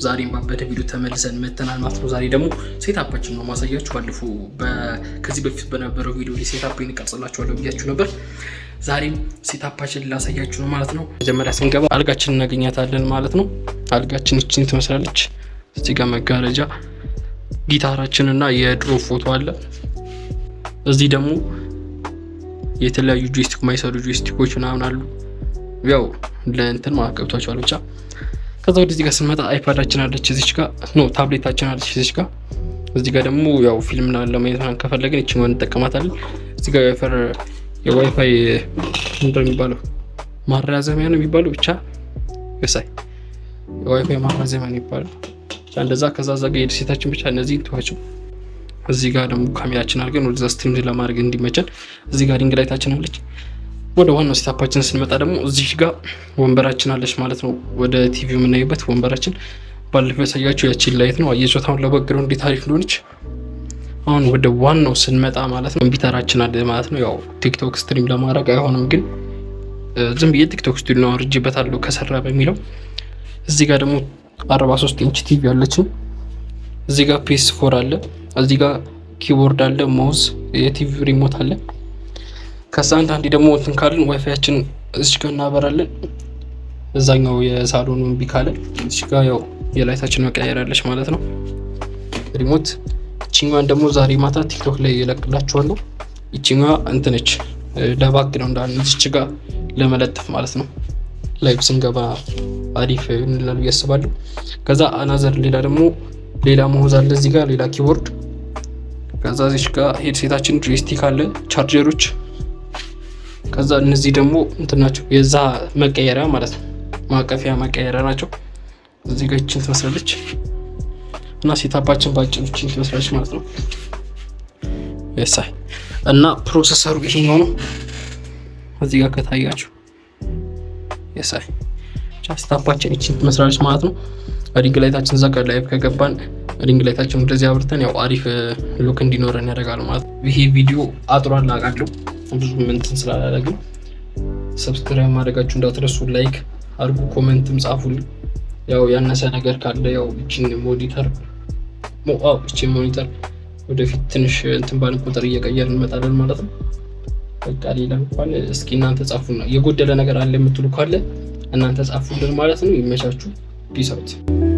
ዛሬም ባበደ ቪዲዮ ተመልሰን መተናል ማለት ነው። ዛሬ ደግሞ setup ኣችን ነው ማሳያችሁ። ባለፈው ከዚህ በፊት በነበረው ቪዲዮ ላይ setup እቀርጽላችኋለሁ ብያችሁ ነበር። ዛሬም setup ኣችን ላሳያችሁ ነው ማለት ነው። መጀመሪያ ስንገባ አልጋችን እናገኛታለን ማለት ነው። አልጋችን ይችን ትመስላለች። እዚህ ጋር መጋረጃ፣ ጊታራችን እና የድሮ ፎቶ አለ። እዚህ ደግሞ የተለያዩ joystick፣ ማይሰሩ joystick ኦች ምናምን አሉ። ያው ለእንትን ማለት ገብቷቸዋል ብቻ። ከዛ ወደዚህ ጋር ስንመጣ iPad ኣችን አለች እዚች ጋር፣ no፣ tablet ኣችን አለች እዚች ጋር። እዚህ ጋር ደግሞ ያው ፊልም ለማየት ምናምን ከፈለግን ይችን እንጠቀማታለን። እዚህ ጋር የዋይፋይ ምንድን ነው የሚባለው፣ ማራዘሚያ ነው የሚባለው፣ ብቻ ሳይ የዋይፋይ ማራዘሚያ ነው የሚባለው ብቻ እንደዛ። ከዛ እዛ ጋር የ headset ኣችን፣ ብቻ እነዚህ ተዋቸው። እዚህ ጋር ደግሞ ካሜራችን አድርገን ወደዛ stream ለማድረግ እንዲመቸን እዚህ ጋር ring light ኣችን አለች። ወደ ዋናው setup ኣችን ስንመጣ ደግሞ እዚህ ጋር ወንበራችን አለች ማለት ነው። ወደ ቲቪ የምናይበት ወንበራችን፣ ባለፈው ያሳያችሁ ያቺን light ነው። አየችሁት አሁን ለ background እንዴት አሪፍ እንደሆነች። አሁን ወደ ዋናው ስንመጣ ማለት ነው ኮምፒውተራችን አለ ማለት ነው። ያው TikTok stream ለማድረግ አይሆንም፣ ግን ዝም ብዬ TikTok Studio ነው አውርጄበታለሁ ከሰራ በሚለው። እዚህ ጋር ደግሞ 43 ኢንች ቲቪ አለችን። እዚህ ጋር PS4 አለ። እዚህ ጋር keyboard አለ፣ mouse፣ የ TV remote አለ። ከዛ አንዳንዴ ደግሞ እንትን ካልን ዋይፋያችን እዚህ ጋር እናበራለን። እዛኛው የሳሎኑ እምቢ ካለ እዚህ ጋር ያው የ light ኣችን መቀየር ያለች ማለት ነው remote። ይችኛዋን ደግሞ ዛሬ ማታ TikTok ላይ እለቅላችኋለሁ። ይችኛዋ እንትነች ለ background እዚች ጋር ለመለጠፍ ማለት ነው። Live ስንገባ አሪፍ እንላል ብዬ አስባለሁ። ከዛ another ሌላ ደግሞ ሌላ mouse አለ እዚህ ጋር፣ ሌላ keyboard። ከዛ እዚች ጋር headset ኣችን፣ joystick አለ፣ ቻርጀሮች። ከዛ እነዚህ ደግሞ እንትን ናቸው፣ የዛ መቀየሪያ ማለት ነው፣ ማቀፊያ መቀየሪያ ናቸው። እዚህ ጋር ይችን ትመስላለች እና setup ኣችን ባጭሩ ይችን ትመስላለች ማለት ነው። የሳይ እና processor ኡ ይሄኛው ነው። እዚህ ጋር ከታያችሁ የሳይ setup ኣችን ይችን ትመስላለች ማለት ነው። Ring light ኣችን እዛ ጋር live ከገባን ring light ኣችን ወደዚህ አብርተን ያው አሪፍ look እንዲኖረን ያደርጋል ማለት ነው። ይሄ ቪዲዮ አጥሯል አውቃለሁ፣ ብዙ እንትን ስላላደረግን subscribe ማድረጋችሁ እንዳትረሱ፣ like አድርጉ፣ comment ም ጻፉልኝ። ያው ያነሰ ነገር ካለ ያው ይችን monitor ወደፊት ትንሽ እንትን ባልን ቁጥር እየቀየርን እንመጣለን ማለት ነው። በቃ ሌላ እንኳን እስኪ እናንተ ጻፉና የጎደለ ነገር አለ የምትሉ ካለ እናንተ ጻፉልን ማለት ነው። ይመቻችሁ። Peace out።